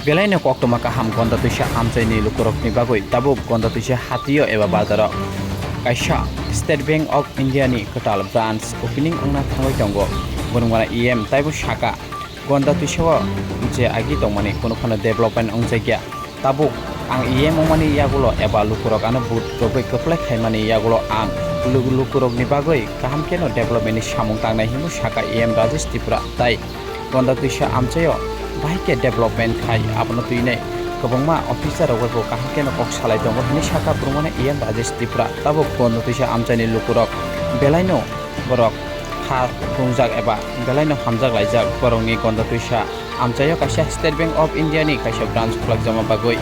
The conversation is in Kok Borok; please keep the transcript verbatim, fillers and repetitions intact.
Belaino koktwma kaham Gonda Twisa amchaini lukurokni bagwi tabuk Gonda Twisa hatio eba bazaro kaisa State Bank of India ni kwtal branch opening wngna thangwi tongo. Borok mara E M taibo saka, Gonda Twisao je agi tongmani kunu phano development wngjakya. Tabuk ang E M wngmani yagulo eba lukurok ano vote rwgwi kwplai khaimani yagulo ang lu-, lukurokni bagwi kaham kheno development ni samung tangnai hinwi saka E M Rajesh Tripura. Tai Gonda Twisa amchaio bahai khe development khai, abono twinai kwbangma officer rok bai bo kaham kheno kok salai tongo hinwi saka borok mano E M Rajesh Tripura. Tabuk Gonda Twisa amchaini lukurok belaino borok kha tongjak eba belaino hamjak laijak borokni Gonda Twisa amchaio kaisa State Bank of India ni kaisa branch khulakjakma bagwi.